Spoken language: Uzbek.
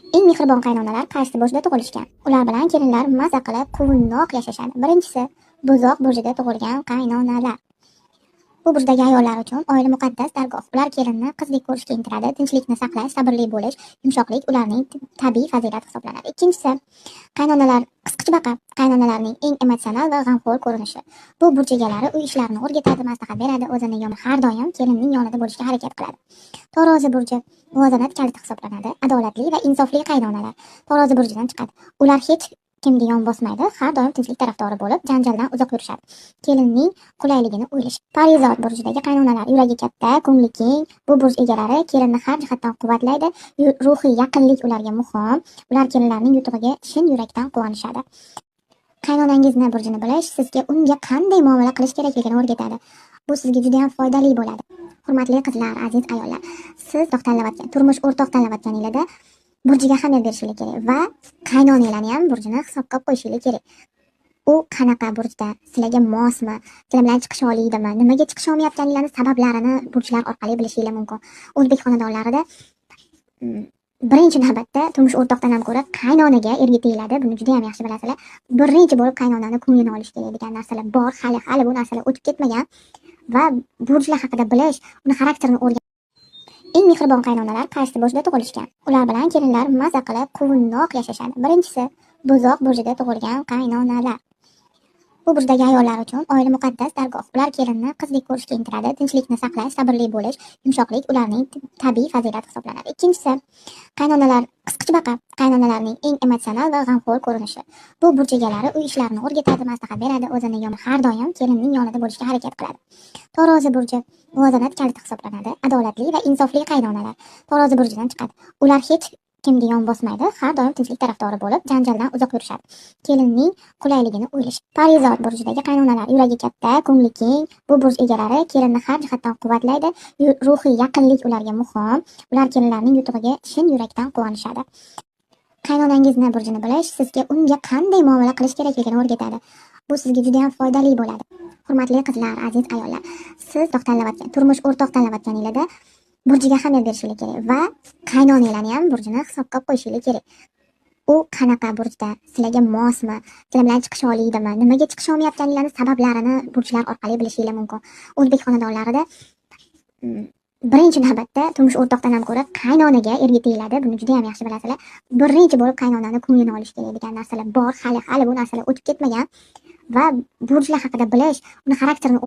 Eng mehribon qaynonalar qaysi burjda tug'ilishgan? Ular bilan kelinlar maza qilib, quvnoq yashashadi. Birinchisi, buzoq burjida tug'ilgan qaynonalar. Bu burjdagi ayollar uchun oila muqaddas dargoh. Ular kelinni qizdek ko'rishga intiladi, tinchlikni saqlash, sabrli bo'lish, yumshoqlik ularning tabiiy fazilati hisoblanadi. Ikkinchisi, qaynonalar qisqichbaqa, qaynonalarning eng emotsional va g'amxo'r ko'rinishi. Bu burj egalari uy ishlarini o'rgatadi, maslahat beradi, o'zini har doim kelinning yonida bo'lishga harakat qiladi. Tarozi burji muvozanat kaliti hisoblanadi. Adolatli va insofli qaynonalar Tarozi burjidan chiqadi. Ular hech kimga yon bosmaydi, har doim tinchlik tarafdori bo'lib, janjaldan uzoq yurishadi. Kelinning qulayligini o'ylash. Parizod burjidagi qaynonalar yuragi katta, ko'ngli keng. Bu burj egalari kelinni har jihatdan quvvatlaydi. Ruhiy yaqinlik ularga muhim. Ular kelinlarning yutug'iga chin yurakdan quvonishadi. Qaynonangizni burjini bilish sizga unga qanday muomala qilish kerakligini o'rgatadi. Bu sizga juda ham foydali bo'ladi. Hurmatli qizlar, aziz ayollar, siz tanlayotgan, turmush o'rtoq tanlayotganingizda burjiga ahamiyat berishingiz kerak va qaynonanglarni ham burjini hisobga olib qo'yishingiz kerak. U qanaqa burjda, sizlarga mosmi, sizlar bilan chiqisha oladimi, nimaga chiqisha olmayotganinglarni sabablarini burjlar orqali bilishingiz mumkin. O'zbek xonadonlarida birinchi navbatda turmush o'rtoqdan ham ko'ra qaynonaga erga tegiladi. Buni juda ham yaxshi bilasizlar. Birinchi bo'lib qaynonani ko'nglini olish kerak degan narsalar bor. Hali bu narsalar o'tib ketmagan va burjlar haqida bilish, uni xarakterini o'rganish. Eng mehribon qaynonalar qaysi burjda tug'ilishgan? Ular bilan kelinlar maza qilib, quvnoq yashashadi. Birinchisi, buzoq burjida tug'ilgan qaynonalar. Bu burjdagi ayollar uchun oila muqaddas dargoh. Ular kelinni qizdek ko'rishga intiladi, tinchlikni saqlash, sabrli bo'lish, yumshoqlik ularning tabiiy fazilati hisoblanadi. Ikkinchisi, qaynonalar qisqichbaqa, qaynonalarning eng emotsional va g'amxo'r ko'rinishi. Bu burj egalari uy ishlarini o'rgatadi, maslahat beradi, o'zini har doim kelinning yonida bo'lishga harakat qiladi. Tarozi burji muvozanat kaliti hisoblanadi. Adolatli va insofli qaynonalar Tarozi burjidan chiqadi. Ular hech kimga yon bosmaydi, har doim tinchlik tarafdori bo'lib, janjaldan uzoq yurishadi. Kelinning qulayligini o'ylash. Parizod burjidagi qaynonalar yuragi katta, ko'ngli keng. Bu burj egalari kelinni har jihatdan quvvatlaydi. Ruhiy yaqinlik ularga muhim. Ular kelinlarning yutug'iga chin yurakdan quvonishadi. Qaynonangizni burjini bilish sizga unga qanday muomala qilish kerakligini o'rgatadi. Bu sizga juda ham foydali bo'ladi. Hurmatli qizlar, aziz ayollar, siz tanlayotgan, turmush o'rtoq tanlayotganingizda burjiga ahamiyat berishingiz kerak va qaynonanglarni ham burjini hisobga olib qo'yishingiz kerak. U qanaqa burjda, sizlarga mosmi, sizlar bilan chiqisha oladimi, nimaga chiqisha olmayotganinglarni sabablarini burjlar orqali bilishingiz mumkin. O'zbek xonadonlarida birinchi navbatda turmush o'rtoqdan ham ko'ra qaynonaga erga tegiladi. Buni juda ham yaxshi bilasizlar. Birinchi bo'lib qaynonani ko'nglini olish kerak degan narsalar bor. Hali bu narsalar o'tib ketmagan va burjlar haqida bilish, uni xarakterini